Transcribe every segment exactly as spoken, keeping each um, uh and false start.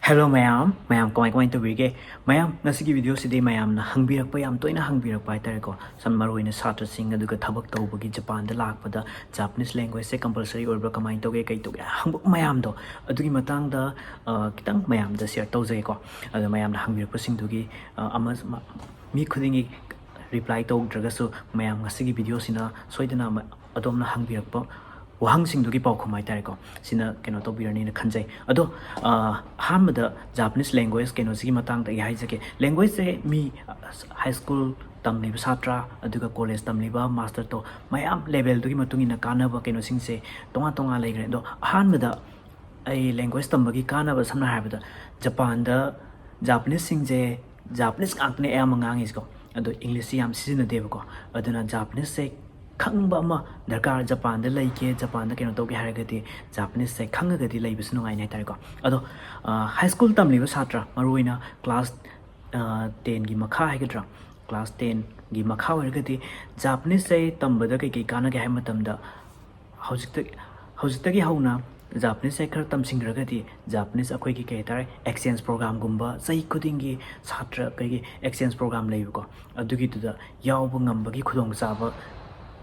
Hello ꯃꯌꯥꯝ, ꯃꯌꯥꯝ ꯀꯃꯥꯏ ꯀꯃꯥꯏ ꯇꯧꯕꯤꯔꯤꯒꯦ? ꯃꯌꯥꯝ, ꯉꯁꯤꯒꯤ video ꯁꯤꯗꯤ ꯃꯌꯥꯝꯅ ꯍꯪꯕꯤꯔꯛꯄ, ꯌꯥꯝ ꯇꯣꯏꯅ ꯍꯪꯕꯤꯔꯛꯄ ꯍꯥꯏꯇꯥꯔꯦꯀꯣ, ꯁꯝ ꯃꯔꯨ ꯑꯣꯏꯅ ꯁꯥꯇ꯭ꯔꯁꯤꯡ ꯑꯗꯨꯒ ꯊꯕꯛ ꯇꯧꯕꯒꯤ ꯖꯄꯥꯟꯗ ꯂꯥꯛꯄꯗ Japanese language ꯁꯦ compulsory ꯑꯣꯏꯕ꯭ꯔꯥ, ꯀꯃꯥꯏꯅ ꯇꯧꯒꯦ, ꯀꯩ ꯇꯧꯒꯦ ꯍꯪꯕ ꯃꯌꯥꯝꯗꯣ, ꯑꯗꯨꯒꯤ ꯃꯇꯥꯡꯗ ꯑ, ꯈꯤꯇꯪ ꯃꯌꯥꯝꯗ share ꯇꯧꯖꯒꯦꯀꯣ꯫ ꯑꯗꯣ ꯃꯌꯥꯝꯅ ꯍꯪꯕꯤꯔꯛꯄꯁꯤꯡꯗꯨꯒꯤ ꯑ, ꯑꯃ ꯃ- ꯃꯤ ꯈꯨꯗꯤꯡꯒꯤ reply ꯇꯧꯗ꯭ꯔꯒꯁꯨ, ꯃꯌꯥꯝ ꯉꯁꯤꯒꯤ video ꯁꯤꯅ ꯁꯣꯏꯗꯅ ꯑꯃ- ꯑꯗꯣꯝꯅ ꯍꯪꯕꯤꯔꯛꯄ ꯋꯥꯍꯪꯁꯤꯡꯗꯨꯒꯤ ꯄꯥꯎꯈꯨꯝ ꯍꯥꯏꯇꯥꯔꯦꯀꯣ, ꯁꯤꯅ ꯀꯩꯅꯣ ꯇꯧꯕꯤꯔꯅꯤꯅ ꯈꯟꯖꯩ꯫ ꯑꯗꯣ ꯑ, ꯑꯍꯥꯟꯕꯗ Japanese language ꯀꯩꯅꯣꯁꯤꯒꯤ ꯃꯇꯥꯡꯗ ꯑꯩ ꯍꯥꯏꯖꯒꯦ꯫ Language ꯁꯦ ꯃꯤ high school ꯇꯝꯂꯤꯕ ꯁꯥꯇ꯭ꯔ, ꯑꯗꯨꯒ college ꯇꯝꯂꯤꯕ, master ꯇꯣ, ꯃꯌꯥꯝ level ꯗꯨꯒꯤ ꯃꯇꯨꯡ ꯏꯟꯅ ꯀꯥꯟꯅꯕ ꯀꯩꯅꯣꯁꯤꯡꯁꯦ ꯇꯣꯉꯥꯟ ꯇꯣꯉꯥꯟ ꯂꯩꯈ꯭ꯔꯦ꯫ ꯑꯗꯣ ꯑꯍꯥꯟꯕꯗ ꯑꯩ language ꯇꯝꯕꯒꯤ ꯀꯥꯟꯅꯕ, ꯁꯝꯅ ꯍꯥꯏꯔꯕꯗ ꯖꯄꯥꯟꯗ Japanese ꯁꯤꯡꯁꯦ Japanese ꯉꯥꯛꯇꯅꯦ ꯑꯌꯥꯝꯕ ꯉꯥꯡꯉꯤꯁꯦꯀꯣ꯫ ꯑꯗꯣ English ꯁꯤ ꯌꯥꯝ ꯁꯤꯖꯤꯟꯅꯗꯦꯕꯀꯣ꯫ ꯑꯗꯨꯅ Japanese ꯁꯦ ꯈꯪꯕ ꯑꯃ ꯗꯔꯀꯥꯔ, ꯖꯄꯥꯟꯗ ꯂꯩꯒꯦ, ꯖꯄꯥꯟꯗ ꯀꯩꯅꯣ ꯇꯧꯒꯦ ꯍꯥꯏꯔꯒꯗꯤ Japanese ꯁꯦ ꯈꯪꯉꯒꯗꯤ ꯂꯩꯕꯁꯨ ꯅꯨꯡꯉꯥꯏꯅꯤ ꯍꯥꯏꯇꯥꯔꯦꯀꯣ꯫ ꯑꯗꯣ ꯑ, high school ꯇꯝꯂꯤꯕ ꯁꯥꯇ꯭ꯔ, ꯃꯔꯨꯑꯣꯏꯅ class ꯑ, ten ꯒꯤ ꯃꯈꯥ ꯍꯥꯏꯒꯗ꯭ꯔꯥ, class ten ꯒꯤ ꯃꯈꯥ ꯑꯣꯏꯔꯒꯗꯤ Japanese ꯁꯦ ꯇꯝꯕꯗ ꯀꯩꯀꯩ ꯀꯥꯟꯅꯒꯦ ꯍꯥꯏꯕ ꯃꯇꯝꯗ, ꯍꯧꯖꯤꯛꯇ ꯍꯧꯖꯤꯛꯇꯒꯤ ꯍꯧꯅ Japanese ꯁꯦ ꯈꯔ ꯇꯝꯁꯤꯟꯈ꯭ꯔꯒꯗꯤ, Japanese ꯑꯩꯈꯣꯏꯒꯤ ꯀꯩ ꯍꯥꯏꯇꯥꯔꯦ, exchange program ꯒꯨꯝꯕ, ꯆꯍꯤ ꯈꯨꯗꯤꯡꯒꯤ ꯁꯥꯇ꯭ꯔ ꯀꯩꯒꯤ exchange program ꯂꯩꯕꯀꯣ, ꯑꯗꯨꯒꯤꯗꯨꯗ ꯌꯥꯎꯕ ꯉꯝꯕꯒꯤ ꯈꯨꯗꯣꯡꯆꯥꯕ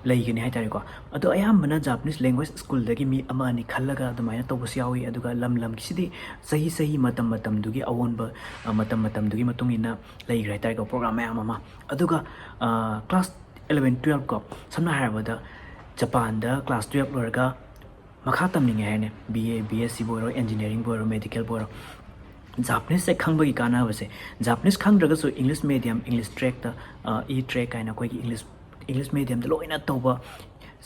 ꯂꯩꯒꯅꯤ ꯍꯥꯏꯇꯥꯔꯦꯀꯣ꯫ ꯑꯗꯣ ꯑꯌꯥꯝꯕꯅ Japanese language school ꯗꯒꯤ ꯃꯤ ꯑꯃ ꯑꯅꯤ ꯈꯜꯂꯒ ꯑꯗꯨꯃꯥꯏꯅ ꯇꯧꯕꯁꯨ ꯌꯥꯎꯏ꯫ ꯑꯗꯨꯒ ꯂꯝ ꯂꯝꯒꯤꯁꯤꯗꯤ ꯆꯍꯤ ꯆꯍꯤ, ꯃꯇꯝ ꯃꯇꯝꯗꯨꯒꯤ ꯑꯑꯣꯟꯕ, ꯑ, ꯃꯇꯝ ꯃꯇꯝꯗꯨꯒꯤ ꯃꯇꯨꯡ ꯏꯟꯅ ꯂꯩꯈ꯭ꯔꯦ ꯍꯥꯏꯇꯥꯔꯦꯀꯣ, program ꯃꯌꯥꯝ ꯑꯃ꯫ ꯑꯗꯨꯒ ꯑ, class eleven, twelve ꯀꯣ, ꯁꯝꯅ ꯍꯥꯏꯔꯕꯗ ꯖꯄꯥꯟꯗ class twelve ꯂꯣꯏꯔꯒ ꯃꯈꯥ ꯇꯝꯅꯤꯡꯉꯦ ꯍꯥꯏꯔꯅꯦ, B A, B S C ꯕꯨ ꯑꯣꯏꯔꯣ, engineering ꯕꯨ ꯑꯣꯏꯔꯣ, medical ꯕꯨ ꯑꯣꯏꯔꯣ, Japanese ꯁꯦ ꯈꯪꯕꯒꯤ ꯀꯥꯟꯅꯕꯁꯦ, Japanese ꯈꯪꯗ꯭ꯔꯒꯁꯨ English medium, English track ꯇ, ꯑ, E track ꯍꯥꯏꯅ ꯑꯩꯈꯣꯏꯒꯤ English, English medium ꯗ ꯂꯣꯏꯅ ꯇꯧꯕ,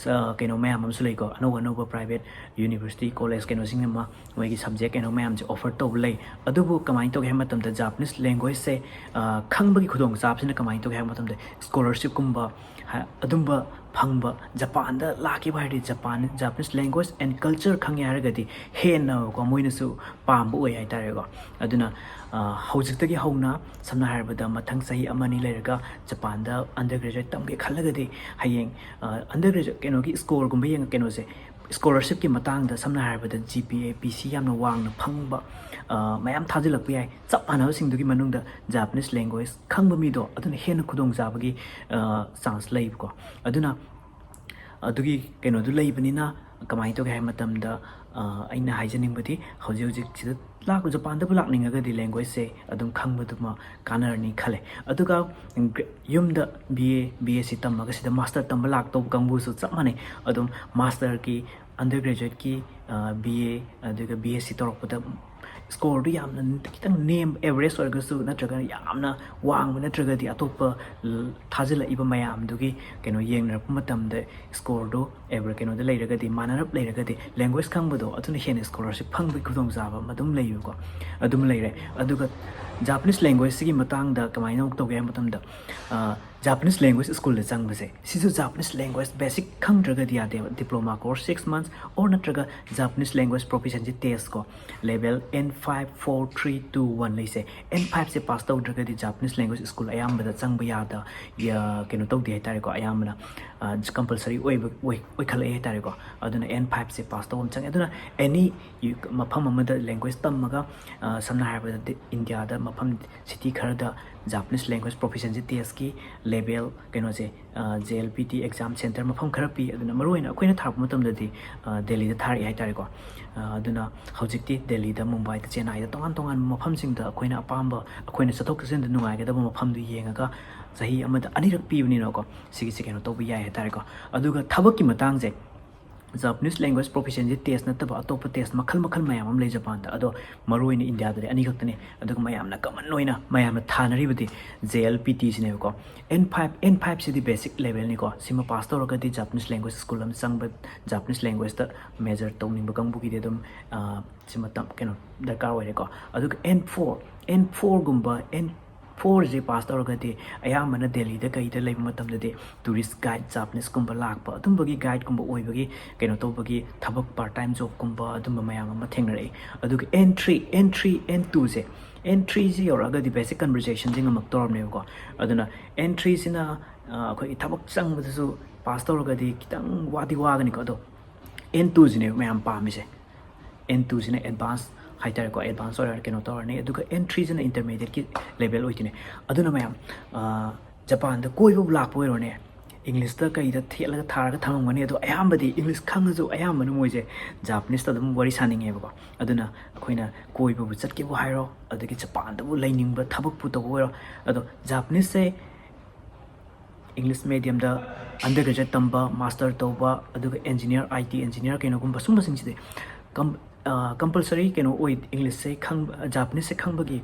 ꯑ, ꯀꯩꯅꯣ ꯃꯌꯥꯝ ꯑꯃꯁꯨ ꯂꯩꯀꯣ, ꯑꯅꯧ ꯑꯅꯧꯕ private university, college ꯀꯩꯅꯣꯁꯤꯡꯅ ꯑꯃ ꯃꯣꯏꯒꯤ subject ꯀꯩꯅꯣ ꯃꯌꯥꯝꯁꯦ offer ꯇꯧꯕ ꯂꯩ꯫ ꯑꯗꯨꯕꯨ ꯀꯃꯥꯏꯅ ꯇꯧꯒꯦ ꯍꯥꯏꯕ ꯃꯇꯝꯗ, Japanese language ꯁꯦ, ꯑ, ꯈꯪꯕꯒꯤ ꯈꯨꯗꯣꯡꯆꯥꯕꯁꯤꯅ ꯀꯃꯥꯏꯅ ꯇꯧꯒꯦ ꯍꯥꯏꯕ ꯃꯇꯝꯗ, scholarship ꯀꯨꯝꯕ, ꯍꯥ, ꯑꯗꯨꯝꯕ ꯐꯪꯕ, ꯖꯄꯥꯟꯗ ꯂꯥꯛꯈꯤꯕ ꯍꯥꯏꯔꯗꯤ Japan, Japanese language and culture ꯈꯪꯉꯦ ꯍꯥꯏꯔꯒꯗꯤ ꯍꯦꯟꯅꯀꯣ, ꯃꯣꯏꯅꯁꯨ ꯄꯥꯝꯕ ꯑꯣꯏ ꯍꯥꯏꯇꯥꯔꯦꯀꯣ꯫ ꯑꯗꯨꯅ, ꯑ, ꯍꯧꯖꯤꯛꯇꯒꯤ ꯍꯧꯅ, ꯁꯝꯅ ꯍꯥꯏꯔꯕꯗ, ꯃꯊꯪ ꯆꯍꯤ ꯑꯃ ꯑꯅꯤ ꯂꯩꯔꯒ ꯖꯄꯥꯟꯗ undergraduate ꯇꯝꯒꯦ ꯈꯜꯂꯒꯗꯤ, ꯍꯌꯦꯡ, ꯑ, undergraduate ꯀꯩꯅꯣꯒꯤ score ꯒꯨꯝꯕ ꯌꯦꯡꯉ-, ꯀꯩꯅꯣꯁꯦ, ꯁ꯭ꯀꯣꯂꯔꯁꯤꯞꯀꯤ ꯃꯇꯥꯡꯗ ꯁꯝꯅ ꯍꯥꯏꯔꯕꯗ ꯖꯤ ꯄꯤ ꯑꯦ ꯄꯤ ꯁꯤ ꯌꯥꯝꯅ ꯋꯥꯡꯅ ꯐꯪꯕ, ꯑ, ꯃꯌꯥꯝ ꯊꯥꯖꯤꯜꯂꯛꯄ ꯌꯥꯏ꯫ ꯆꯞ ꯃꯥꯟꯅꯕꯁꯤꯡꯗꯨꯒꯤ ꯃꯅꯨꯡꯗ ꯖꯥꯄꯅꯤꯁ ꯂꯦꯡꯒ꯭ꯋꯦꯖ ꯈꯪꯕ ꯃꯤꯗꯣ ꯑꯗꯨꯅ ꯍꯦꯟꯅ ꯈꯨꯗꯣꯡꯆꯥꯕꯒꯤ, ꯑ, ꯆꯥꯟꯁ ꯂꯩꯕꯀꯣ꯫ ꯑꯗꯨꯅ ꯑꯗꯨꯒꯤ ꯀꯩꯅꯣꯗꯨ ꯂꯩꯕꯅꯤꯅ ꯀꯃꯥꯏꯅ ꯇꯧꯒꯦ ꯍꯥꯏꯕ ꯃꯇꯝꯗ, ꯑ, ꯑꯩꯅ ꯍꯥꯏꯖꯅꯤꯡꯕꯗꯤ ꯍꯧꯖꯤꯛ ꯍꯧꯖꯤꯛ ꯁꯤꯗ ꯂꯥꯛ-, ꯖꯄꯥꯟꯗꯕꯨ ꯂꯥꯛꯅꯤꯡꯉꯒꯗꯤ ꯂꯦꯡꯒ꯭ꯋꯦꯖꯁꯦ ꯑꯗꯨꯝ ꯈꯪꯕꯗꯨꯃ ꯀꯥꯟꯅꯔꯅꯤ ꯈꯜꯂꯦ꯫ ꯑꯗꯨꯒ ꯒ꯭ꯔꯦ-, ꯌꯨꯝꯗ B A, B S C ꯇꯝꯃꯒ ꯁꯤꯗ ꯃꯥꯁꯇꯔ ꯇꯝꯕ ꯂꯥꯛꯇꯧꯕ ꯀꯥꯡꯕꯨꯁꯨ ꯆꯞ ꯃꯥꯟꯅꯩ꯫ ꯑꯗꯨꯝ ꯃꯥꯁꯇꯔꯒꯤ, ꯑꯟꯗꯔ ꯒ꯭ꯔꯦꯖꯨꯋꯦꯠꯀꯤ, ꯑ, ꯕꯤ ꯑꯦ, ꯑꯗꯨꯒ ꯕꯤ ꯑꯦꯁ ꯁꯤ ꯇꯧꯔꯛꯄꯗ ꯁ꯭ꯀꯣꯔꯗꯨ ꯌꯥꯝꯅ ꯈꯤꯇꯪ ꯅꯦꯝ, ꯑꯦꯚꯔꯦꯖ ꯑꯣꯏꯔꯒꯁꯨ ꯅꯠꯇ꯭ꯔꯒ ꯌꯥꯝꯅ ꯋꯥꯡꯕ ꯅꯠꯇ꯭ꯔꯒꯗꯤ ꯑꯇꯣꯞꯄ ꯊꯥꯖꯤꯜꯂꯛꯏꯕ ꯃꯌꯥꯝꯗꯨꯒꯤ ꯀꯩꯅꯣ ꯌꯦꯡꯅꯔꯛꯄ ꯃꯇꯝꯗ ꯁ꯭ꯀꯣꯔꯗꯣ ꯑꯦꯚꯔ-, ꯀꯩꯅꯣꯗ ꯂꯩꯔꯒꯗꯤ, ꯃꯥꯟꯅꯔꯞ ꯂꯩꯔꯒꯗꯤ, ꯂꯦꯡꯒ꯭ꯋꯦꯖ ꯈꯪꯕꯗꯣ ꯑꯗꯨꯅ ꯍꯦꯟꯅ ꯁ꯭ꯀꯣꯂꯔꯁꯤꯞ ꯐꯪꯕꯒꯤ ꯈꯨꯗꯣꯡꯆꯥꯕ ꯑꯃ ꯑꯗꯨꯝ ꯂꯩꯌꯦꯕꯀꯣ꯫ ꯑꯗꯨꯝ ꯂꯩꯔꯦ꯫ ꯑꯗꯨꯒ ꯖꯥꯄꯅꯤꯁ ꯂꯦꯡꯒ꯭ꯋꯦꯖꯁꯤꯒꯤ ꯃꯇꯥꯡꯗ ꯀꯃꯥꯏꯅ ꯑꯃꯨꯛ ꯇꯧꯒꯦ ꯍꯥꯏꯕ ꯃꯇꯝꯗ, ꯑ, ꯖꯥꯄꯅꯤꯁ ꯂꯦꯡꯒ꯭ꯋꯦꯖ ꯁ꯭ꯀꯨꯜꯗ ꯆꯪꯕꯁꯦ, ꯁꯤꯁꯨ ꯖꯥꯄꯅꯤꯁ ꯂꯦꯡꯒ꯭ꯋꯦꯖ ꯕꯦꯁꯤꯛ ꯈꯪꯗ꯭ꯔꯒꯗꯤ ꯌꯥꯗꯦꯕ꯫ Diploma course six months or ꯅꯠꯇ꯭ꯔꯒ Japanese language proficiency test ꯀꯣ, level N five, four, three, two, one ꯂꯩꯁꯦ꯫ N five ꯁꯦ ꯄꯥꯁ ꯇꯧꯗ꯭ꯔꯒꯗꯤ ꯖꯥꯄꯅꯤꯁ ꯂꯦꯡꯒ꯭ꯋꯦꯖ ꯁ꯭ꯀꯨꯜ ꯑꯌꯥꯝꯕꯗ ꯆꯪꯕ ꯌꯥꯗ, ꯌꯥ-, ꯀꯩꯅꯣ ꯇꯧꯗꯦ ꯍꯥꯏꯇꯥꯔꯦꯀꯣ, ꯑꯌꯥꯝꯕꯅ, ꯑ, ꯀꯝꯄꯜꯁꯔꯤ ꯑꯣꯏꯕ, ꯑꯣꯏ-, ꯑꯣꯏꯈꯠꯂꯛꯑꯦ ꯍꯥꯏꯇꯥꯔꯦꯀꯣ꯫ ꯑꯗꯨꯅ N five ꯁꯦ ꯄꯥꯁ ꯇꯧꯕ ꯑꯃ ꯆꯪꯉꯦ꯫ ꯑꯗꯨꯅ ꯑꯦꯅꯤ ꯌꯨ-, ꯃꯐꯝ ꯑꯃꯗ ꯂꯦꯡꯒ꯭ꯋꯦꯖ ꯇꯝꯃꯒ, ꯑ, ꯁꯝꯅ ꯍꯥꯏꯔꯕꯗ ꯗꯤ-, ꯏꯟꯗꯤꯌꯥꯗ ꯃꯐꯝ ꯁꯤꯇꯤ ꯈꯔꯗ ꯖꯥꯄꯅꯤꯁ ꯂꯦꯡꯒ꯭ꯋꯦꯖ ꯄ꯭ꯔꯣꯐꯤꯁꯤꯌꯦꯟꯁꯤ ꯇꯦꯁꯀꯤ ꯂꯦꯕꯦꯜ ꯀꯩꯅꯣꯁꯦ, ꯑ, J L P T exam centre ꯃꯐꯝ ꯈꯔ ꯄꯤ꯫ ꯑꯗꯨꯅ ꯃꯔꯨꯑꯣꯏꯅ ꯑꯩꯈꯣꯏꯅ ꯊꯥꯔꯛꯄ ꯃꯇꯝꯗꯗꯤ, ꯑ, ꯗꯦꯜꯂꯤꯗ ꯊꯥꯔꯛꯑꯦ ꯍꯥꯏꯇꯥꯔꯦꯀꯣ꯫ ꯑ, ꯑꯗꯨꯅ ꯍꯧꯖꯤꯛꯇꯤ ꯗꯦꯜꯂꯤꯗ, ꯃꯨꯝꯕꯥꯏꯗ, ꯆꯦꯟꯅꯥꯏꯗ, ꯇꯣꯉꯥꯟ ꯇꯣꯉꯥꯟꯕ ꯃꯐꯝꯁꯤꯡꯗ ꯑꯩꯈꯣꯏꯅ ꯑꯄꯥꯝꯕ, ꯑꯩꯈꯣꯏꯅ ꯆꯠꯊꯣꯛ ꯆꯠꯁꯤꯟꯗ ꯅꯨꯡꯉꯥꯏꯒꯗꯕ ꯃꯐꯝꯗꯨ ꯌꯦꯡꯉꯒ ꯆꯍꯤ ꯑꯃꯗ ꯑꯅꯤꯔꯛ ꯄꯤꯕꯅꯤꯅꯀꯣ, ꯁꯤꯒꯤꯁꯦ ꯀꯩꯅꯣ ꯇꯧꯕ ꯌꯥꯏ ꯍꯥꯏꯇꯥꯔꯦꯀꯣ꯫ ꯑꯗꯨꯒ ꯊꯕꯛꯀꯤ ꯃꯇꯥꯡꯁꯦ, ꯖꯥꯄꯅꯤꯁ ꯂꯦꯡꯒ꯭ꯋꯦꯖ ꯄ꯭ꯔꯣꯐꯤꯁꯤꯌꯦꯟꯁꯤ ꯇꯦꯁ ꯅꯠꯇꯕ ꯑꯇꯣꯞꯄ ꯇꯦꯁ ꯃꯈꯜ ꯃꯈꯜ ꯃꯌꯥꯝ ꯑꯃ ꯂꯩ ꯖꯄꯥꯟꯗ꯫ ꯑꯗꯣ ꯃꯔꯨꯑꯣꯏꯅ ꯏꯟꯗꯤꯌꯥꯗꯗꯤ ꯑꯅꯤꯈꯛꯇꯅꯤ꯫ ꯑꯗꯨꯒ ꯃꯌꯥꯝꯅ ꯀꯃꯟ ꯑꯣꯏꯅ ꯃꯌꯥꯝꯅ ꯊꯥꯅꯔꯤꯕꯗꯤ ꯖꯦ ꯑꯦꯜ ꯄꯤ ꯇꯤ ꯁꯤꯅꯦꯕꯀꯣ꯫ N five, N five ꯁꯤꯗꯤ ꯕꯦꯁꯤꯛ ꯂꯦꯕꯦꯜꯅꯤꯀꯣ꯫ ꯁꯤꯃ ꯄꯥꯁ ꯇꯧꯔꯒꯗꯤ ꯖꯥꯄꯅꯤꯁ ꯂꯦꯡꯒ꯭ꯋꯦꯖ ꯁ꯭ꯀꯨꯜ ꯑꯃ ꯆꯪꯕ, ꯖꯥꯄꯅꯤꯁ ꯂꯦꯡꯒ꯭ꯋꯦꯖꯇ ꯃꯦꯖꯔ ꯇꯧꯅꯤꯡꯕ ꯀꯥꯡꯕꯨꯒꯤꯗꯤ ꯑꯗꯨꯝ, ꯑ, ꯁꯤꯃ ꯇꯝ-, ꯀꯩꯅꯣ ꯗꯔꯀꯥꯔ ꯑꯣꯏꯔꯦꯀꯣ꯫ ꯑꯗꯨꯒ N four, N fourꯒꯨꯝꯕ, N fourꯁꯦ ꯄꯥꯁ ꯇꯧꯔꯒꯗꯤ ꯑꯌꯥꯝꯕꯅ ꯗꯦꯜꯂꯤꯗ ꯀꯩꯗ ꯂꯩꯕ ꯃꯇꯝꯗꯗꯤ ꯇꯨꯔꯤꯁ ꯒꯥꯏꯗ, ꯖꯥꯄꯅꯤꯁꯀꯨꯝꯕ ꯂꯥꯛꯄ, ꯑꯗꯨꯝꯕꯒꯤ ꯒꯥꯏꯗꯀꯨꯝꯕ ꯑꯣꯏꯕꯒꯤ ꯀꯩꯅꯣ ꯇꯧꯕꯒꯤ ꯊꯕꯛ, ꯄꯥꯔꯠ ꯇꯥꯏꯝ ꯖꯣꯕꯀꯨꯝꯕ ꯑꯗꯨꯝꯕ ꯃꯌꯥꯝ ꯑꯃ ꯊꯦꯡꯅꯔꯛꯏ꯫ ꯑꯗꯨꯒ N three, N three, N twoꯁꯦ, N threeꯁꯤ ꯌꯧꯔꯛꯑꯒꯗꯤ ꯕꯦꯁꯤꯛ ꯀꯟꯚꯔꯖꯦꯁꯟꯁꯤ ꯉꯝꯃꯛꯇꯧꯔꯕꯅꯦꯕꯀꯣ꯫ ꯑꯗꯨꯅ N threeꯁꯤꯅ, ꯑ, ꯑꯩꯈꯣꯏꯒꯤ ꯊꯕꯛ ꯆꯪꯕꯗꯁꯨ ꯄꯥꯁ ꯇꯧꯔꯒꯗꯤ ꯈꯤꯇꯪ ꯋꯥꯗꯤ ꯋꯥꯒꯅꯤꯀꯣ꯫ ꯑꯗꯣ ꯑꯦꯟ ꯇꯨꯁꯤꯅꯦꯕ ꯃꯌꯥꯝ ꯄꯥꯝꯃꯤꯁꯦ꯫ ꯑꯦꯟ ꯇꯨꯁꯤꯅ ꯑꯦꯗꯚꯥꯟꯁ ꯍꯥꯏꯇꯥꯔꯦꯀꯣ, ꯑꯦꯗꯚꯥꯟꯁ ꯑꯣꯏꯔ ꯀꯩꯅꯣ ꯇꯧꯔꯅꯤ, ꯑꯗꯨꯒ ꯑꯦꯟ ꯊ꯭ꯔꯤꯁꯤꯅ ꯏꯟꯇꯔꯃꯤꯗꯤꯌꯦꯠꯀꯤ ꯂꯦꯚꯦꯜ ꯑꯣꯏꯗꯣꯏꯅꯦ꯫ ꯑꯗꯨꯅ ꯃꯌꯥꯝ, ꯑ, ꯖꯄꯥꯟꯗ ꯀꯣꯏꯕꯕꯨ ꯂꯥꯛꯄ ꯑꯣꯏꯔꯣꯅꯦ, ꯏꯪꯂꯤꯁꯇ ꯀꯩꯗ ꯊꯦꯠꯂꯒ ꯊꯥꯔꯒ ꯊꯝꯃꯝꯒꯅꯤ꯫ ꯑꯗꯣ ꯑꯌꯥꯝꯕꯗꯤ ꯏꯪꯂꯤꯁ ꯈꯪꯉꯁꯨ ꯑꯌꯥꯝꯕꯅ ꯃꯣꯏꯁꯦ ꯖꯥꯄꯅꯤꯁꯇ ꯑꯗꯨꯝ ꯋꯥꯔꯤ ꯁꯥꯅꯤꯡꯉꯦꯕꯀꯣ꯫ ꯑꯗꯨꯅ ꯑꯩꯈꯣꯏꯅ ꯀꯣꯏꯕꯕꯨ ꯆꯠꯀꯦꯕꯨ ꯍꯥꯏꯔꯣ, ꯑꯗꯒꯤ ꯖꯄꯥꯟꯗꯕꯨ ꯂꯩꯅꯤꯡꯕ, ꯊꯕꯛꯄꯨ ꯇꯧꯕ ꯑꯣꯏꯔꯣ, ꯑꯗꯣ ꯖꯥꯄꯅꯤꯁꯁꯦ ꯏꯪꯂꯤꯁ ꯃꯦꯗꯤꯌꯝꯗ ꯑꯟꯗꯔ ꯒ꯭ꯔꯦꯖꯨꯌꯦꯠ ꯇꯝꯕ, ꯃꯥꯁꯇꯔ ꯇꯧꯕ, ꯑꯗꯨꯒ ꯏꯟꯖꯤꯅꯤꯌꯥꯔ, ꯑꯥꯏ ꯇꯤ ꯏꯟꯖꯤꯅꯤꯌꯥꯔ ꯀꯩꯅꯣꯒꯨꯝꯕ ꯁꯨꯝꯕꯁꯤꯡꯁꯤꯗꯤ ꯀꯝ-, ꯑ, ꯀꯝꯄꯜꯁꯔꯤ ꯀꯩꯅꯣ ꯑꯣꯏ, ꯏꯪꯂꯤꯁꯁꯦ ꯈꯪꯕ, ꯖꯥꯄꯅꯤꯁꯁꯦ ꯈꯪꯕꯒꯤ,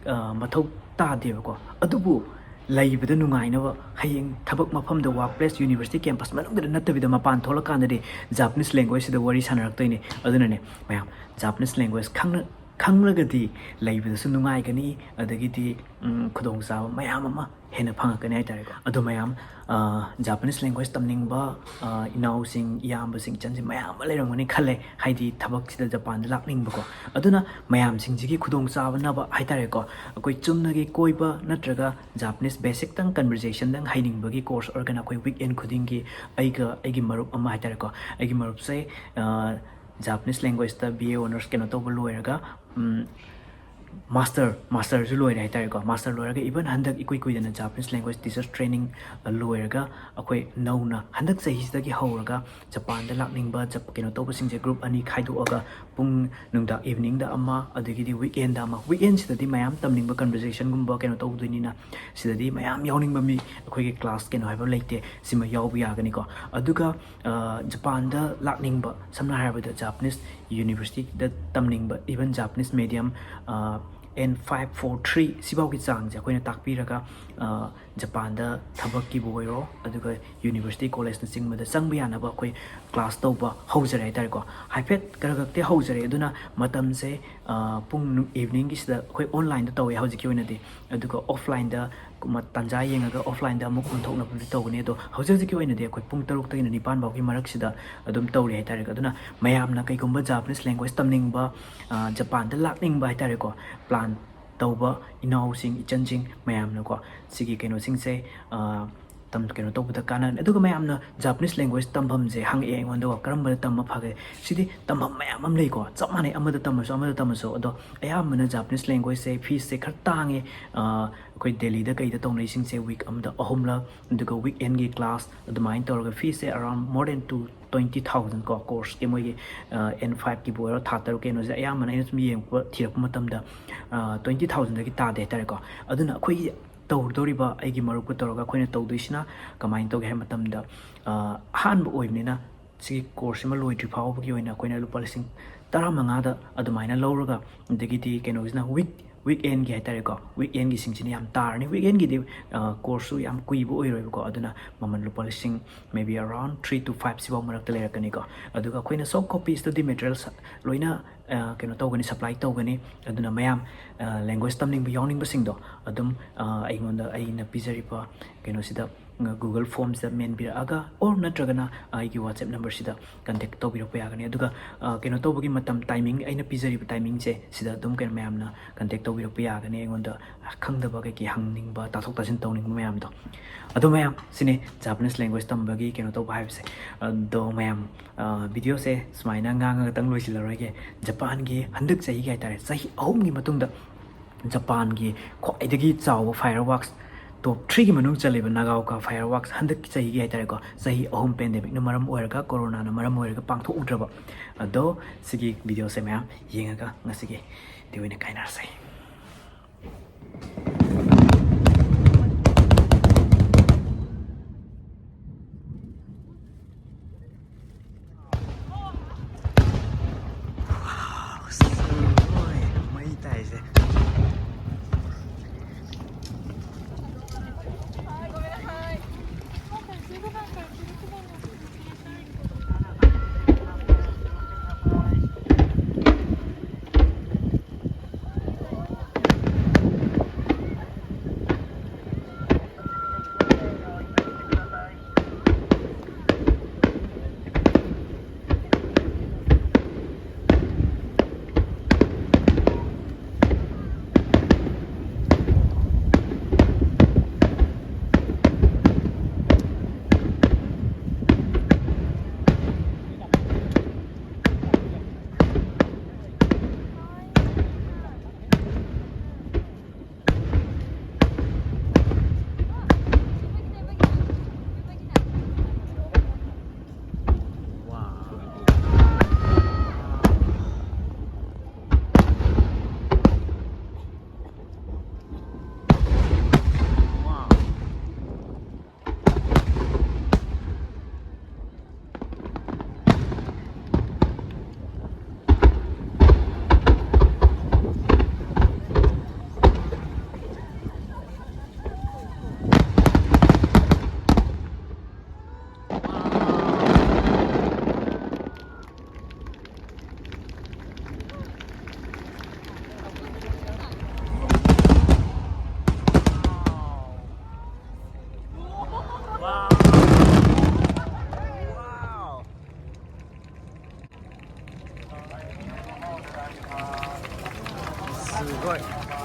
ꯑ, ꯃꯊꯧ ꯇꯥꯗꯦꯕꯀꯣ꯫ ꯑꯗꯨꯕꯨ ꯂꯩꯕꯗ ꯅꯨꯡꯉꯥꯏꯅꯕ, ꯍꯌꯦꯡ ꯊꯕꯛ ꯃꯐꯝꯗ, ꯋꯥꯔꯛ ꯄ꯭ꯂꯦꯁ, ꯌꯨꯅꯤꯚꯔꯁꯤꯇꯤ ꯀꯦꯝꯄꯁ ꯃꯅꯨꯡꯗ ꯅꯠꯇꯕꯤꯗ ꯃꯄꯥꯟ ꯊꯣꯛꯂꯀꯥꯟꯗꯗꯤ ꯖꯥꯄꯅꯤꯁ ꯂꯦꯡꯒ꯭ꯋꯦꯖꯁꯤꯗ ꯋꯥꯔꯤ ꯁꯥꯟꯅꯔꯛꯇꯣꯏꯅꯦ꯫ ꯑꯗꯨꯅꯅꯦ ꯃꯌꯥꯝ, ꯖꯥꯄꯅꯤꯁ ꯂꯦꯡꯒ꯭ꯋꯦꯖ ꯈꯪꯅ-, ꯈꯪꯂꯒꯗꯤ ꯂꯩꯕꯗꯁꯨ ꯅꯨꯡꯉꯥꯏꯒꯅꯤ, ꯑꯗꯒꯤꯗꯤ, ꯎꯝ, ꯈꯨꯗꯣꯡꯆꯥꯕ ꯃꯌꯥꯝ ꯑꯃ ꯍꯦꯟꯅ ꯐꯪꯉꯛꯀꯅꯤ ꯍꯥꯏꯇꯥꯔꯦꯀꯣ꯫ ꯑꯗꯣ ꯃꯌꯥꯝ, ꯑ, ꯖꯥꯄꯅꯤꯁ ꯂꯦꯡꯒ꯭ꯋꯦꯖ ꯇꯝꯅꯤꯡꯕ, ꯑ, ꯏꯅꯥꯎꯁꯤꯡ, ꯏꯌꯥꯝꯕꯁꯤꯡ, ꯏꯆꯟꯁꯤꯡ ꯃꯌꯥꯝ ꯑꯃ ꯂꯩꯔꯝꯒꯅꯤ ꯈꯜꯂꯦ, ꯍꯥꯏꯗꯤ ꯊꯕꯛꯁꯤꯗ ꯖꯄꯥꯟꯗ ꯂꯥꯛꯅꯤꯡꯕꯀꯣ꯫ ꯑꯗꯨꯅ ꯃꯌꯥꯝꯁꯤꯡꯁꯤꯒꯤ ꯈꯨꯗꯣꯡꯆꯥꯕꯅꯕ ꯍꯥꯏꯇꯥꯔꯦꯀꯣ, ꯑꯩꯈꯣꯏ ꯆꯨꯝꯅꯒꯤ ꯀꯣꯏꯕ ꯅꯠꯇ꯭ꯔꯒ ꯖꯥꯄꯅꯤꯁ ꯕꯦꯁꯤꯛꯇꯪ ꯀꯟꯚꯔꯖꯦꯁꯟꯗꯪ ꯍꯩꯅꯤꯡꯕꯒꯤ ꯀꯣꯔꯁ ꯑꯣꯏꯔꯒꯅ ꯑꯩꯈꯣꯏ ꯋꯤꯛ ꯑꯦꯟ ꯈꯨꯗꯤꯡꯒꯤ ꯑꯩꯒ ꯑꯩꯒꯤ ꯃꯔꯨꯞ ꯑꯃ ꯍꯥꯏꯇꯥꯔꯦꯀꯣ, ꯑꯩꯒꯤ ꯃꯔꯨꯞꯁꯦ, ꯑ, ꯖꯥꯄꯅꯤꯁ ꯂꯦꯡꯒ꯭ꯋꯦꯖꯇ ꯕꯤ ꯑꯦ ꯑꯣꯅꯔꯁ ꯀꯩꯅꯣ ꯇꯧꯕ ꯂꯣꯏꯔꯒ, ꯎꯝ, ꯃꯥꯁꯇꯔ, ꯃꯥꯁꯇꯔꯁꯨ ꯂꯣꯏꯔꯦ ꯍꯥꯏꯇꯥꯔꯦꯀꯣ꯫ ꯃꯥꯁꯇꯔ ꯂꯣꯏꯔꯒ ꯏꯚꯟ ꯍꯟꯗꯛ ꯏꯀꯨꯏ ꯀꯨꯏꯗꯅ ꯖꯥꯄꯅꯤꯁ ꯂꯦꯡꯒ꯭ꯋꯦꯖ ꯇꯤꯆꯔꯁ ꯇ꯭ꯔꯦꯅꯤꯡ, ꯑ, ꯂꯣꯏꯔꯒ ꯑꯩꯈꯣꯏ ꯅꯧꯅ ꯍꯟꯗꯛ ꯆꯍꯤꯁꯤꯗꯒꯤ ꯍꯧꯔꯒ ꯖꯄꯥꯟꯗ ꯂꯥꯛꯅꯤꯡꯕ ꯖꯞ-, ꯀꯩꯅꯣ ꯇꯧꯕꯁꯤꯡꯁꯦ ꯒ꯭ꯔꯨꯞ ꯑꯅꯤ ꯈꯥꯏꯗꯣꯛꯑꯒ ꯄꯨꯡ ꯅꯨꯡꯗꯥꯡ ꯏꯚꯤꯅꯤꯡꯗ ꯑꯃ, ꯑꯗꯒꯤꯗꯤ ꯋꯤꯛ ꯑꯦꯟꯗ ꯑꯃ꯫ ꯋꯤꯛ ꯑꯦꯟꯁꯤꯗꯗꯤ ꯃꯌꯥꯝ ꯇꯝꯅꯤꯡꯕ ꯀꯟꯚꯔꯖꯦꯁꯟꯒꯨꯝꯕ ꯀꯩꯅꯣ ꯇꯧꯗꯣꯏꯅꯤꯅ ꯁꯤꯗꯗꯤ ꯃꯌꯥꯝ ꯌꯥꯎꯅꯤꯡꯕ ꯃꯤ ꯑꯩꯈꯣꯏꯒꯤ ꯀ꯭ꯂꯥꯁ ꯀꯩꯅꯣ ꯍꯥꯏꯕ ꯂꯩꯇꯦ, ꯁꯤꯃ ꯌꯥꯎꯕ ꯌꯥꯒꯅꯤꯀꯣ꯫ ꯑꯗꯨꯒ, ꯑ, ꯖꯄꯥꯟꯗ ꯂꯥꯛꯅꯤꯡꯕ, ꯁꯝꯅ ꯍꯥꯏꯔꯕꯗ ꯖꯥꯄꯅꯤꯁ ꯌꯨꯅꯤꯚꯔꯁꯤꯇꯤꯗ ꯇꯝꯅꯤꯡꯕ, ꯏꯚꯟ ꯖꯥꯄꯅꯤꯁ ꯃꯦꯗꯤꯌꯝ, ꯑ, ꯑꯦꯟ ꯐꯥꯏꯚ ꯐꯣꯔ ꯊ꯭ꯔꯤ ꯁꯤꯐꯥꯎꯒꯤ ꯆꯥꯡꯁꯦ ꯑꯩꯈꯣꯏꯅ ꯇꯥꯛꯄꯤꯔꯒ, ꯑ, ꯖꯄꯥꯟꯗ ꯊꯕꯛꯀꯤꯕꯨ ꯑꯣꯏꯔꯣ, ꯑꯗꯨꯒ ꯌꯨꯅꯤꯚꯔꯁꯤꯇꯤ ꯀꯣꯂꯦꯖꯅꯆꯤꯡꯕꯗ ꯆꯪꯕ ꯌꯥꯅꯕ ꯑꯩꯈꯣꯏ ꯀ꯭ꯂꯥꯁ ꯇꯧꯕ ꯍꯧꯖꯔꯦ ꯍꯥꯏꯇꯥꯔꯦꯀꯣ꯫ ꯍꯥꯏꯐꯦꯠ ꯈꯔ ꯈꯛꯇꯤ ꯍꯧꯖꯔꯦ꯫ ꯑꯗꯨꯅ ꯃꯇꯝꯁꯦ, ꯑ, ꯄꯨꯡ ꯅꯨ-, ꯏꯚꯤꯅꯤꯡꯒꯤꯁꯤꯗ ꯑꯩꯈꯣꯏ ꯑꯣꯟꯂꯥꯏꯟꯗ ꯇꯧꯋꯦ ꯍꯧꯖꯤꯛꯀꯤ ꯑꯣꯏꯅꯗꯤ꯫ ꯑꯗꯨꯒ ꯑꯣꯐꯂꯥꯏꯟꯗ ꯃ-, ꯇꯥꯟꯖꯥ ꯌꯦꯡꯉꯒ ꯑꯣꯐꯂꯥꯏꯟꯗ ꯑꯃꯨꯛ ꯑꯣꯟꯊꯣꯛꯅꯕꯗꯤ ꯇꯧꯒꯅꯤ꯫ ꯑꯗꯣ ꯍꯧꯖꯤꯛ ꯍꯧꯖꯤꯛꯀꯤ ꯑꯣꯏꯅꯗꯤ ꯑꯩꯈꯣꯏ ꯄꯨꯡ ꯇꯔꯨꯛꯇꯒꯤꯅ ꯅꯤꯄꯥꯟ ꯐꯥꯎꯒꯤ ꯃꯔꯛꯁꯤꯗ ꯑꯗꯨꯝ ꯇꯧꯔꯤ ꯍꯥꯏꯇꯥꯔꯦꯀꯣ꯫ ꯑꯗꯨꯅ ꯃꯌꯥꯝꯅ ꯀꯩꯒꯨꯝꯕ ꯖꯥꯄꯅꯤꯁ ꯂꯦꯡꯒ꯭ꯋꯦꯖ ꯇꯝꯅꯤꯡꯕ, ꯑ, ꯖꯄꯥꯟꯗ ꯂꯥꯛꯅꯤꯡꯕ ꯍꯥꯏꯇꯥꯔꯦꯀꯣ, ꯄ꯭ꯂꯥꯟ ꯇꯧꯕ ꯏꯅꯥꯎꯁꯤꯡ, ꯏꯆꯟꯁꯤꯡ ꯃꯌꯥꯝꯅꯀꯣ, ꯁꯤꯒꯤ ꯀꯩꯅꯣꯁꯤꯡꯁꯦ, ꯑ, ꯇꯝ-, ꯀꯩꯅꯣ ꯇꯧꯕꯗ ꯀꯥꯟꯅꯒꯅꯤ꯫ ꯑꯗꯨꯒ ꯃꯌꯥꯝꯅ Japanese language ꯇꯝꯐꯝꯁꯦ ꯍꯪꯉꯛꯑꯦ ꯑꯩꯉꯣꯟꯗꯀꯣ, "ꯀꯔꯝꯕꯗ ꯇꯝꯕ ꯐꯒꯦ?" ꯁꯤꯗꯤ ꯇꯝꯐꯝ ꯃꯌꯥꯝ ꯑꯃ ꯂꯩꯀꯣ, ꯆꯞ ꯃꯥꯟꯅꯩ, ꯑꯃꯗ ꯇꯝꯃꯁꯨ ꯑꯃꯗ ꯇꯝꯃꯁꯨ꯫ ꯑꯗꯣ ꯑꯌꯥꯝꯕꯅ Japanese languageꯁꯦ feesꯁꯦ ꯈꯔ ꯇꯥꯡꯉꯦ꯫ ꯑ, ꯑꯩꯈꯣꯏ ꯗꯦꯜꯂꯤꯗ ꯀꯩꯗ ꯇꯧꯅꯩꯁꯤꯡꯁꯦ week ꯑꯃꯗ ꯑꯍꯨꯝꯂꯛ, ꯑꯗꯨꯒ weekendꯒꯤ class ꯑꯗꯨꯃꯥꯏꯅ ꯇꯧꯔꯒ feesꯁꯦ around more than two twenty thousand ꯀꯣ, courseꯀꯤ ꯃꯣꯏꯒꯤ, ꯑ, N fiveꯀꯤꯕꯨ ꯑꯣꯏꯔꯣ, ꯊꯥ ꯇꯔꯨꯛ ꯀꯩꯅꯣꯁꯦ ꯑꯌꯥꯝꯕꯅ ꯑꯩꯅ ꯁꯨꯝ ꯌꯦꯡꯕ, ꯊꯤꯔꯛꯄ ꯃꯇꯝꯗ, ꯑ, twenty thousandꯗꯒꯤ ꯇꯥꯗꯦ ꯍꯥꯏꯇꯥꯔꯦꯀꯣ꯫ ꯑꯗꯨꯅ ꯑꯩꯈꯣꯏꯒꯤ ꯇꯧꯗꯧꯔꯤꯕ, ꯑꯩꯒꯤ ꯃꯔꯨꯞꯀ ꯇꯧꯔꯒ ꯑꯩꯈꯣꯏꯅ ꯇꯧꯗꯣꯏꯁꯤꯅ ꯀꯃꯥꯏꯅ ꯇꯧꯒꯦ ꯍꯥꯏꯕ ꯃꯇꯝꯗ, ꯑ, ꯑꯍꯥꯟꯕ ꯑꯣꯏꯕꯅꯤꯅ ꯁꯤꯒꯤ courseꯁꯤꯃ ꯂꯣꯏꯗ꯭ꯔꯤ ꯐꯥꯎꯕꯒꯤ ꯑꯣꯏꯅ ꯑꯩꯈꯣꯏꯅ ꯂꯨꯄꯥ ꯂꯤꯁꯤꯡ ꯇꯔꯥꯃꯉꯥꯗ ꯑꯗꯨꯃꯥꯏꯅ ꯂꯧꯔꯒ, ꯑꯗꯒꯤꯗꯤ ꯀꯩꯅꯣꯁꯤꯅ week, weekendꯒꯤ ꯍꯥꯏꯇꯥꯔꯦꯀꯣ, weekendꯒꯤꯁꯤꯡꯁꯤꯅ ꯌꯥꯝ ꯇꯥꯔꯅꯤ꯫ Weekendꯒꯤꯗꯤ, ꯑ, courseꯁꯨ ꯌꯥꯝ ꯀꯨꯏꯕ ꯑꯣꯏꯔꯣꯏꯕꯀꯣ, ꯑꯗꯨꯅ ꯃꯃꯜ ꯂꯨꯄꯥ ꯂꯤꯁꯤꯡ, maybe around three to five ꯁꯤꯐꯥꯎ ꯃꯔꯛꯇ ꯂꯩꯔꯛꯀꯅꯤꯀꯣ꯫ ꯑꯗꯨꯒ ꯑꯩꯈꯣꯏꯅ soft copy study materials ꯂꯣꯏꯅ, ꯑ, ꯀꯩꯅꯣ ꯇꯧꯒꯅꯤ, supply ꯇꯧꯒꯅꯤ꯫ ꯑꯗꯨꯅ ꯃꯌꯥꯝ, ꯑ, language ꯇꯝꯅꯤꯡꯕ ꯌꯥꯎꯅꯤꯡꯕꯁꯤꯡꯗꯣ ꯑꯗꯨꯝ, ꯑ, ꯑꯩꯉꯣꯟꯗ, ꯑꯩꯅ ꯄꯤꯖꯔꯤꯕ ꯀꯩꯅꯣꯁꯤꯗ, ꯑ, Google Formꯁꯤꯗ ꯃꯦꯟꯕꯤꯔꯛꯑꯒ, or ꯅꯠꯇ꯭ꯔꯒꯅ ꯑꯩꯒꯤ WhatsApp numberꯁꯤꯗ contact ꯇꯧꯕꯤꯔꯛꯄ ꯌꯥꯒꯅꯤ꯫ ꯑꯗꯨꯒ, ꯑ, ꯀꯩꯅꯣ ꯇꯧꯕꯒꯤ ꯃꯇꯝ, timing, ꯑꯩꯅ ꯄꯤꯖꯔꯤꯕ timingꯁꯦ ꯁꯤꯗ ꯑꯗꯨꯝ ꯀꯩꯅꯣ ꯃꯌꯥꯝꯅ contact ꯇꯧꯕꯤꯔꯛꯄ ꯌꯥꯒꯅꯤ꯫ ꯑꯩꯉꯣꯟꯗ ꯈꯪꯗꯕ ꯀꯩꯀꯩ ꯍꯪꯅꯤꯡꯕ, ꯇꯥꯊꯣꯛ ꯇꯥꯁꯤꯟ ꯇꯧꯅꯤꯡꯕ ꯃꯌꯥꯝꯗꯣ꯫ ꯑꯗꯣ ꯃꯌꯥꯝ, ꯁꯤꯅꯤ Japanese language ꯇꯝꯕꯒꯤ ꯀꯩꯅꯣ ꯇꯧꯕ ꯍꯥꯏꯕꯁꯦ꯫ ꯑꯗꯣ ꯃꯌꯥꯝ, ꯑ, videoꯁꯦ ꯁꯨꯃꯥꯏꯅ ꯉꯥꯡꯉꯒꯇꯪ ꯂꯣꯏꯁꯤꯜꯂꯔꯣꯏꯒꯦ꯫ ꯖꯄꯥꯟꯒꯤ ꯍꯟꯗꯛ ꯆꯍꯤꯒꯤ ꯍꯥꯏꯇꯥꯔꯦ, ꯆꯍꯤ ꯑꯍꯨꯝꯒꯤ ꯃꯇꯨꯡꯗ ꯖꯄꯥꯟꯒꯤ ꯈ꯭ꯋꯥꯏꯗꯒꯤ ꯆꯥꯎꯕ fireworks, top threeꯒꯤ ꯃꯅꯨꯡ ꯆꯜꯂꯤꯕ Nagaoka fireworks ꯍꯟꯗꯛꯀꯤ ꯆꯍꯤꯒꯤ ꯍꯥꯏꯇꯥꯔꯦꯀꯣ, ꯆꯍꯤ ꯑꯍꯨꯝ pandemicꯅ ꯃꯔꯝ ꯑꯣꯏꯔꯒ, coronaꯅ ꯃꯔꯝ ꯑꯣꯏꯔꯒ ꯄꯥꯡꯊꯣꯛꯎꯗ꯭ꯔꯕ꯫ ꯑꯗꯣ ꯁꯤꯒꯤ videoꯁꯦ ꯃꯌꯥꯝ ꯌꯦꯡꯉꯒ ꯉꯁꯤꯒꯤꯗꯤ ꯑꯣꯏꯅ ꯀꯥꯏꯅꯔꯁꯦ꯫ Wow, ꯁꯤꯔꯣꯏ, ꯃꯩ ꯇꯥꯏꯁꯦ꯫ ꯍꯣꯏ꯫